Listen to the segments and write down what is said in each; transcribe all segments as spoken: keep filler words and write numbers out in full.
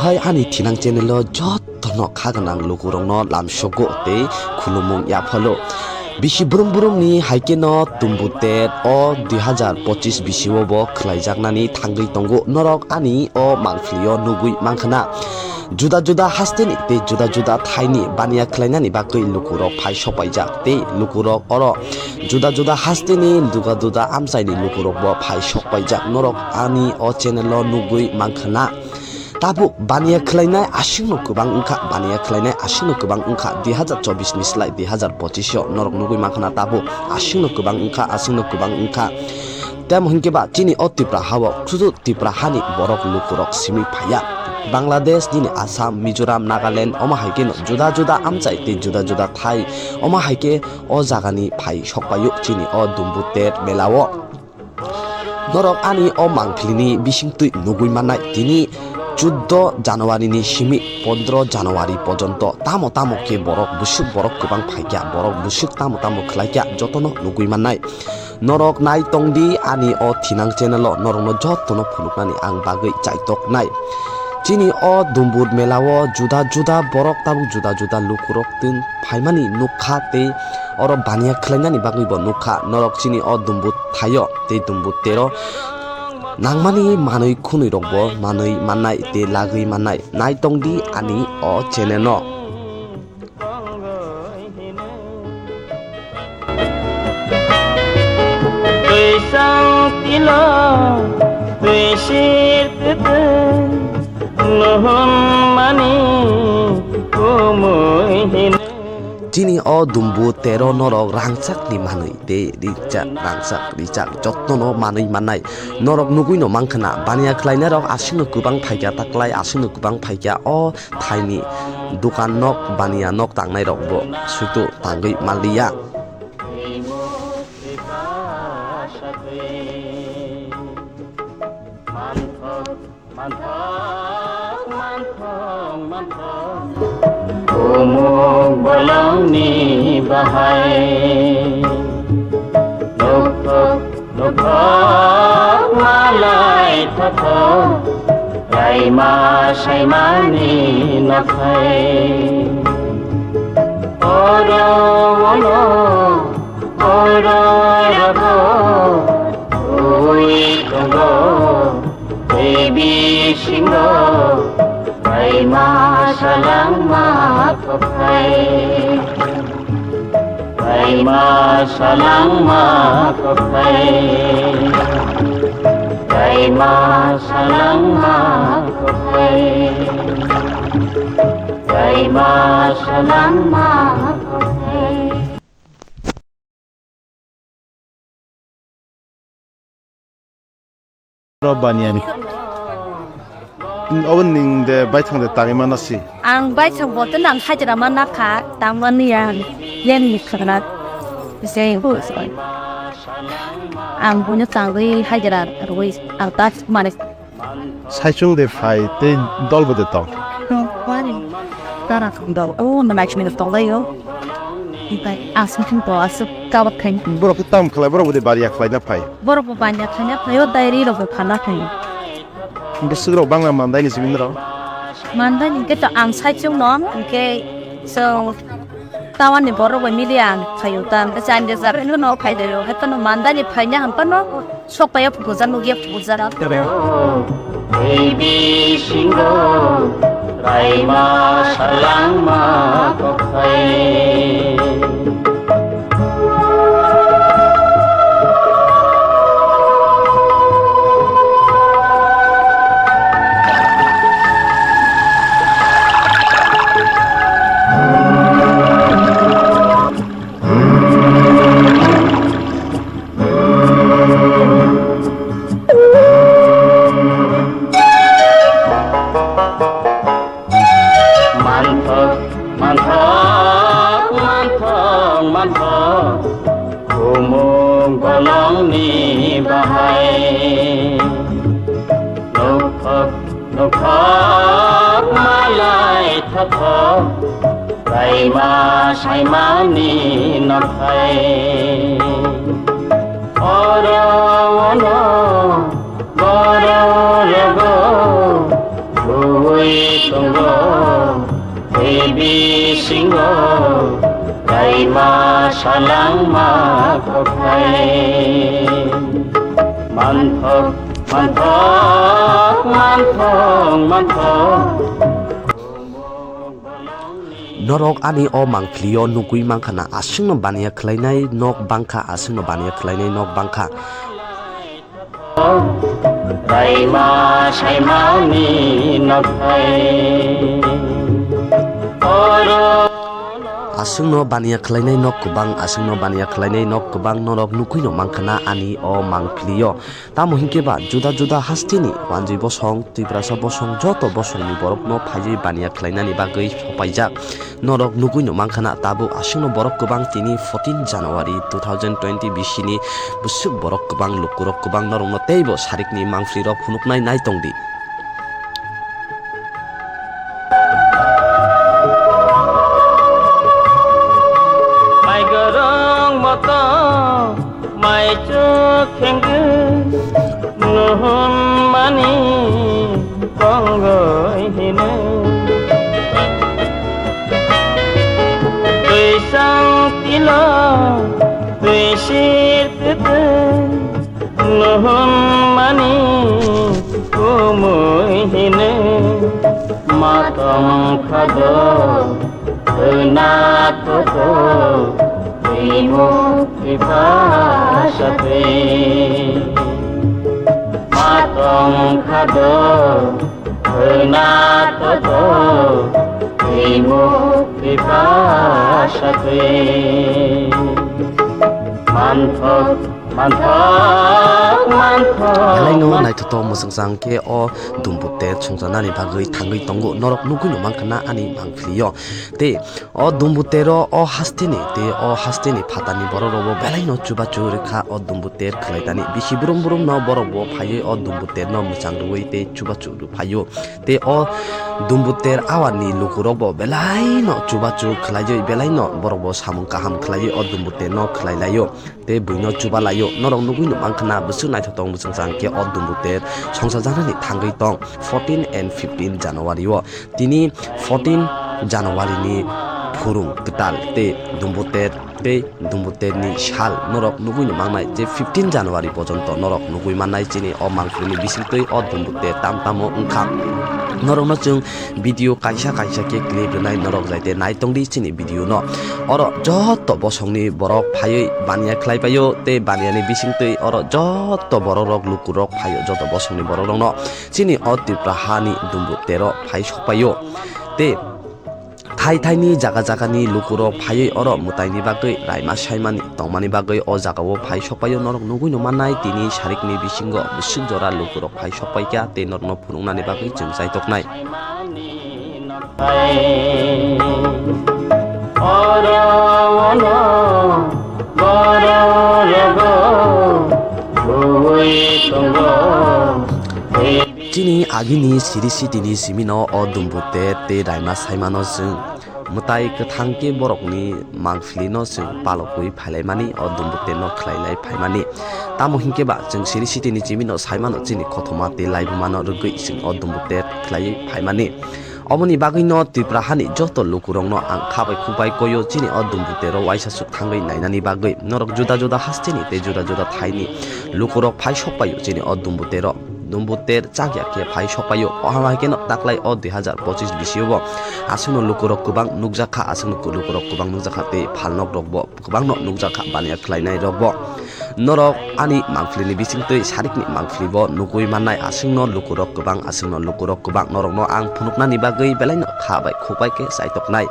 Hai ani thinang channel o jotono kha gwnang lukurokno lamsogo tei khulumung yaphalo. Bisi brum brum ni hai khe no Dumbu ter o dui hazar pochis bisi o bo khwlaijaknani thangwi tongo. Norok ani o mangpili o nugwi mankha na. Juda juda haste ni tei juda juda thai ni baniya khwlainani bagwi lukurok phai sokpaijak tei lukurok oro juda juda haste ni juda juda amchai ni lukurok bo phai sokpaijak. Norok ani o channel o nugwi mankha na. Tabuk baniya khwlainai aswkno kwbang wngkha, baniya khwlainai aswkno kwbang wngkha, dui hazar chobbish ni slai dui hazar pochis o norok nugwi mankha na tabuk aswkno kwbang wngkha, aswkno kwbang wngkha. Tamo hinkhe ba chini o Tripura ha o sudu Tripura hani borok lukurok simi phaiya. Bangladesh, nini Assam, Mizoram, Nagaland, omo hai kheno juda juda amchai tei juda juda thai, omo hai khe o jagani phai sokpaio chini o Dumbu ter mela o. Norok ani o mangpili ni bisingtwi nugwi mannai, tini chuddo January ni simi pondro January pojonto tamo tamo khe borok busuk borok kwbang phaikha, borok busuk tamo tamo khwlaikha, jotono nugwi mannai. Norok nai tongdi ani o thinang channel o, norokno jotono phunuknani ang bagwi chaitoknai. Chini o Dumbu mela o juda juda borok tabuk juda juda lukurok twi phaimani nukha tei oro baniya khwlainani bagwi bo nukha. Norok chini o Dumbu thaio tei Dumbu ter o nangmani manwi khwnwi rok bo manwi mannai tei lagwi mannai. Nai tongdi ani o channel no. Twisang tilo, twisir tete, nuhun mani kumui hine. Chini o Dumbu ter o norok rangchak ni manwi tei rijak, rangchak rijak jotono manwi mannai. Norok nugwi no mankha na, baniya khwlainai rok aswkno kwbang phaikha taklai, aswkno kwbang phaikha o thaini dukan nok, baniya nok tangnai rok bo suitu tangwi manliya. Umuk bolongni bahai. Nukthok, nukthok, malai thothok, raima saimani nokhai. Oro ono, oro rogo, ui tongo, tei bisingo, raima salangma kophai. Raima salangma kophai. Raima salangma kophai. Raima salangma kophai. Ro baniani. Obo ning de baithang de tangwi mana si. Ang baithang bote nang hajra ma nakha, tangmani ang yen ni khagna. Bising. Ang buino tangwi hajra rwi ang ta mane. Saichung de phai tei dol bo de tong. Tara khum dol. O na nai chini tong lai yo. Itai asuk khum to asuk kawat khain. Borok khe tam khlai, borok bo de bariya khlai na phai. Borok bo banya khaina phaio, diary rok bo phalna phaio. Bwswk rok bangma mandai ni simi rok? Mandai ni khe to ang saichung no, hwnkhe chwng town ni borok bai mili ang phaio ta, hwnkhe chani rwjak no phai de rok, haiphano mandai ni phaina hwnphano sok pai o puja nugya puja rok. Baby singo, raima salangma kokhai. Manthok, manthok, manthok, manthok, khumuk bolongni bahai. Nukthok, nukthok, malai thothok, raima saimani nokhai. Oro ono, oro rogo, thui Tongo, tei bisingo kaima salangma kothai. Manthok, manthok, manthok, manthok. Norok ani o mangpili o nugwi mankha na, aswkno baniya khlainai nok bangkha, aswkno baniya khlainai nok bangkha. Raima saimani nokhai. Oro. Aswkno baniya khlainai nok kwbang, aswkno baniya khlainai nok kwbang norok nugwino mankha na ani o mangpili o. Tamo hinkhe ba juda juda hasteni wanjwi bosong, Tiprasa bosong, joto bosongni borokno phaiwi baniya khlainani bagwi sopaijak. Norok nugwino mankha na tabuk aswkno borok kwbang tini fourteen January two thousand twenty bisini bwswk borok kwbang, lukurok kwbang norokno teibo sarikni mangpilirok phunuknai nai tongdi. Mai gorong moto, mai chuk khengkhe, nuhun mani tongoi hino. Twi sang tilo, twi sir tete, nuhun mani kumui hino. Matong khado, khna toto, twi mukti pasate. Matong khado, khna toto, twi mukti pasate. Manthok, manthok, manthok, Belai no man- naithotok mwchang khe o Dumbuter songcharnani bagwi thangwi tongo. Norok nugwino mankha na ani mangpili o. Tei o Dumbutero o hasteni, tei o hasteni phatarni borok rokbo belai no chubachu rwkha o Dumbuter khlaitani. Bisi brum brum no borok bo phaiwi o Dumbuterno mwchang rwui tei chubachu rw phaio. Tei o Dumbuter awarni lukurokbo belai no chubachu khlaiwi belai no borokbo samung kaham khlaiwi o Dumbuterno khlai laio. Tei buino chuba laio. Norok nugwino mankha na bwswk naithotok mwchang khe o Dumbuter songcharjaknani thangwi tong fourteen and fifteen January o. Tini fourteen January ni phurung kwtal tei Dumbuter tei Dumbuterni sal norok nugwino mangnai je fifteen January pojonto norok nugwi mannai chini o mangpilini bisingtwi o Dumbuter tam tamo wngkha. Norokno chwng video kaisa kaisa khe clip rwnai norok jaite nai tongdi chini video no. Oro joto bosongni borok phaiwi baniya khlai paio tei baniyani bisingtwi oro joto borok rok lukurok phaio joto bosongni borok rokno chini o Tripura hani Dumbutero phai sokpaio tei thai thaini jaga jagani lukurok phaiwi oro mwtaini bagwi raima saimani tongmani bagwi o jagao phai sokpaio norok nugwino mannai tini sarikni bisingo bwswk jora lukurok phai sokpaikha tei norokno phunuknani bagwi chwng chaitoknai. Chini agini siri sitini simino o Dumbuter tei raima saimano chwng mwtai kwthang khe borokni mangpilino chwng palokwi phailaimani o Dumbuterno khlailai phaimani. Tamo hinkhe ba chwng siri sitini chimino saimano chini kothoma tei laibumano rwgwi chwng o Dumbuter khlaiwi phaimani. Omoni bagwino Tripura hani joto lukurokno ang kha bai khuk bai koio chini o Dumbutero waisa suk thangwi nainani bagwi. Norok juda juda hasteni tei juda juda thaini lukurok phai sokpaio chini o Dumbutero. Dumbuter chakya khe phai sokpaio. O hamai kheno taklai o dui hazar pochis bisingo aswkno lukurok kwbang nukjakha, aswkno lukurok kwbang nukjakha tei phalnok rokbo kwbangno nukjakha baniya khlainai rokbo. Norok ani mangpilini bisingtwi sarikni mangpilibo nugwi mannai aswkno lukurok kwbang, aswkno lukurok kwbang norokno ang phunuknani bagwi belaino kha bai khuk bai khe chaitoknai.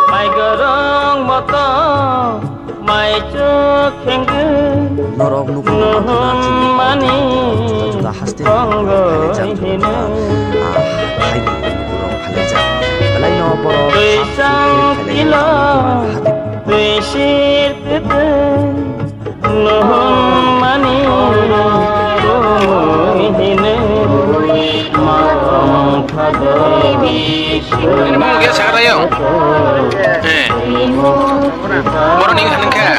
Mai gorong moto, mai chuk khengkhe, norok nukung nuhun mani juda juda haste tongoi hino. Haini lukurok phalaijak. Belaino borok twi sang tilo, twi sir tete, nuhun mani tongoi hino. Matong kha Ini mau dia sekarang ya? Eh. Boroni hingkha,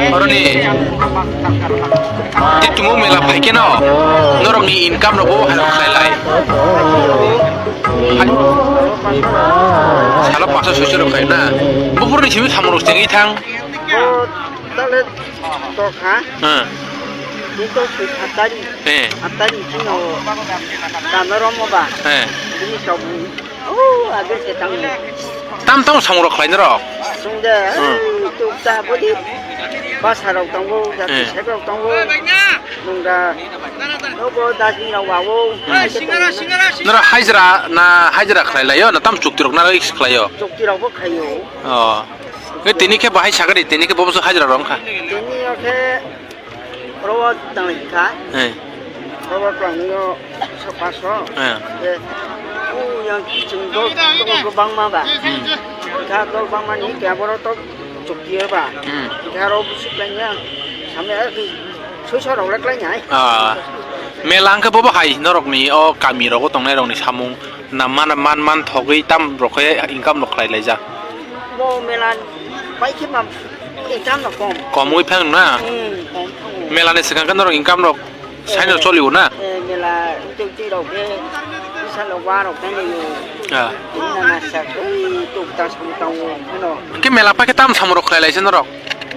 boroni. Titumu mela phaikeno, norokni income rok bo hai rok khlai lai. Hai. Salo paso suiso rok khai na. Bukurni simi samung rok chengwi thang. Tale tok ha. Hmm. Ni to sui atari. Eh. Atari chino. Kamero mo ba. Eh. Ini sobu. Oh, age se tang. Tam tam samung rok khlai norok. Sungde. Hmm. Tu ta bodi. Basa rok tongo, jati Eh. sek rok tongo. Nungda. Nogo dasi rok wawo. Hmm. Norok hajra na hajra khlai laio na tam chukti rok na risk khlaio. Chukti rok bo khaio. Oh. Nge tini khe bahai sagari, tini khe bobo hajra rong kha. Tini o khe robo tang kha. Eh. Robo tang yo so paso. Eh. Ye. U yang kiching do, do bangma ba. Hmm. Kha do bangma ni khe boro to chukti ba. Hmm. Kha ro busu kanya. Samne ki suisa rok le klai nyai. Ah. Mela hingkhe bobo hai norokni o kami rogo tongnai rokni samung na man man man thogwi tam rok khe income rok khlai laijak. Bo mela pai khe ma income no kom. Kom wi phang na? Hmm, kom phang. Mela ni swkang khe norok income rok saino Eh, choli o na? Eh, mela twi twi rok khe bisa lo wa rok khe ni. Ah. Ina na sa twi tuk ta sam ta wo no. Hingkhe mela pai khe tam samung rok khlai laisa norok?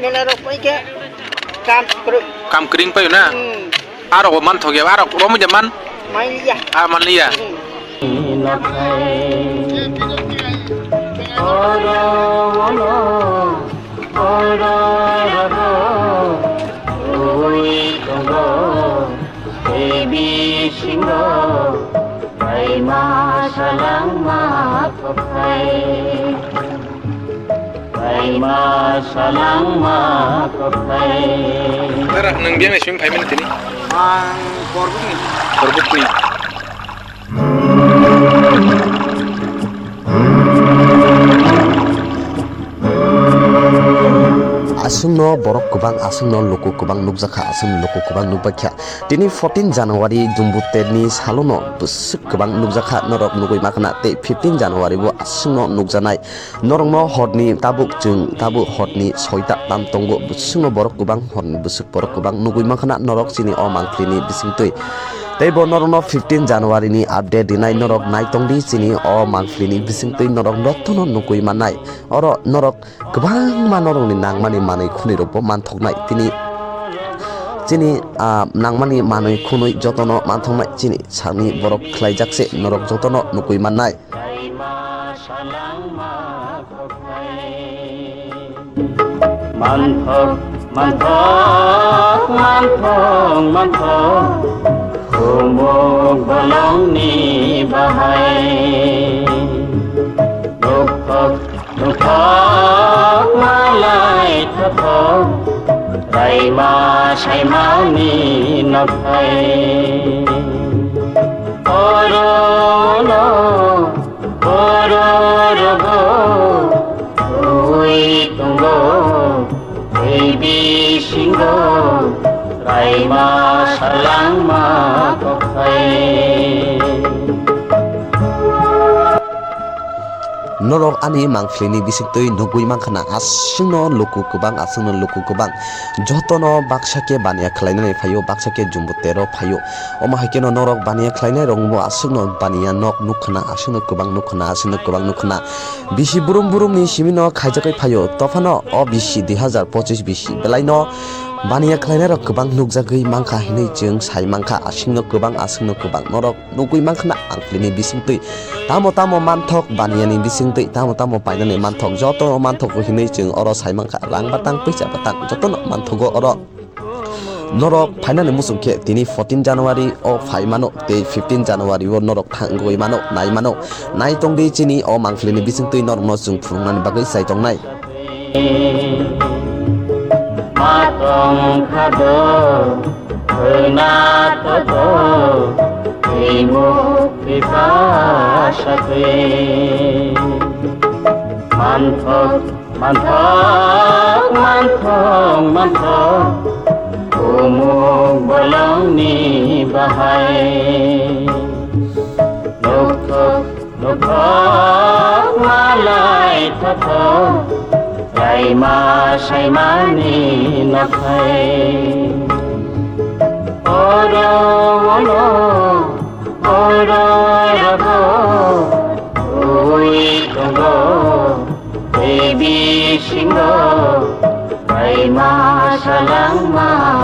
Mela rok pai khe kam kwrwi. Kam kring pai na? Hmm. Arok bo man thok ya, arok romwi de man? Manya. Ah, man liya. Hmm. Dara, nwng biyang ni simi phaimani tini? Ang Korbukni. Korbukni. Aswkno borok kwbang, aswkno luku kwbang nukjakha, aswkno luku kwbang nukbaikha. Tini fourteen January Jumbuterni salono bwswk kwbang nukjakha, norok nugwi makhna, tei fifteen January bo aswkno nukjaknai. Norokno horni tabuk chwng tabuk horni soita tam tongo, bwswkno borok kwbang, horni bwswk borok kwbang nugwi mankha norok chini o mangpili ni bisingtwi. Tei bo norokno fifteen January ni update rinai, norok naitongdi chini o mangpili ni bisingtwi norok jotono nugwi mannai. Oro norok kwbangma norokni nangmani manwi khwnwi rokbo manthoknai, tini chini, ah, nangmani manwi khwnwi jotono manthoknai chini sakni borok khlaijak se norok jotono nugwi mannai. Manthok, manthok, manthok, manthok, khumuk bolongni bahai. Nukthok, nukthok, malai thothok, raima saimani nokthai. Orono Bororogo twi tongo, tei bisingo raima salangma kokhai. Norok ani mangpilini bisingtwi nugwi mankha, aswkno luku kwbang, aswkno luku kwbang. Jotono baksa khe baniya khlainani phaio, baksa khe Jumbutero phaio. Omo hai kheno norok baniya khlainai rokbo aswkno baniya nok nukkhana, aswkno kwbang nukkhana, aswkno kwbang nukkhana. Bisi brum brumni simino khaijagwi phaio. Tophano o bisi dui hazar pochis bisi belaino baniya khlainai rok kwbang nukjagwi mankha hinwi chwng sai mankha, aswkno kwbang, aswkno kwbang. Norok nugwi mankha na ang filini bisingtwi. Tamo tamo manthok baniyani bisingtwi, tamo tamo painani manthok, joto manthogo hinwi chwng oro sai mankha. Rang batang, pisa batang, jotono manthogo oro. Norok phainani muchung khe tini fourteen January o phai mano tei fifteen January o norok thangwi mano, nai mano. Nai tongdi chini o mangpilini bisingtwi norokno chwng phunuknani bagwi chai tongnai. Matong khado, khwna todo, twi muk twi pasatwi. Manthok, manthok, manthok, manthok, umuk bolongni bahai. Nok Nokhok, nokhok malai thothok, raima saimani nokhai. Oro ono, oro rogo, ui tongo, tei bisingo, raima salangma